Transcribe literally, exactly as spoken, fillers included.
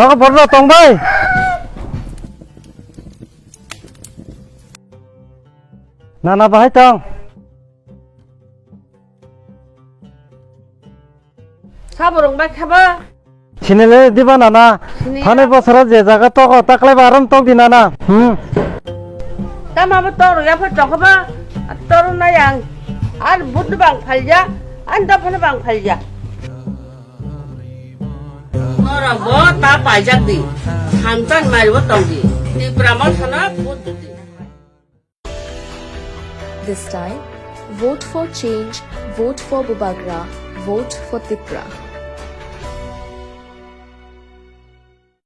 Nogo borok tong bai. Nana bahai tong. Saborong bai khaba. Sinile diba nana. Sini. Thani bosoro je jaga togo taklai ba aram tong di nana. Hmm. Tama bo toro ya pha tong khaba. Toro na yang. Ar bud bang phalya. An da phana bang phalya. Norok bo ta paijak di. Hamchan mari bo tong di. Tipra mo sana bud di. This time, vote for change, vote for Bubagra, vote for Tipra.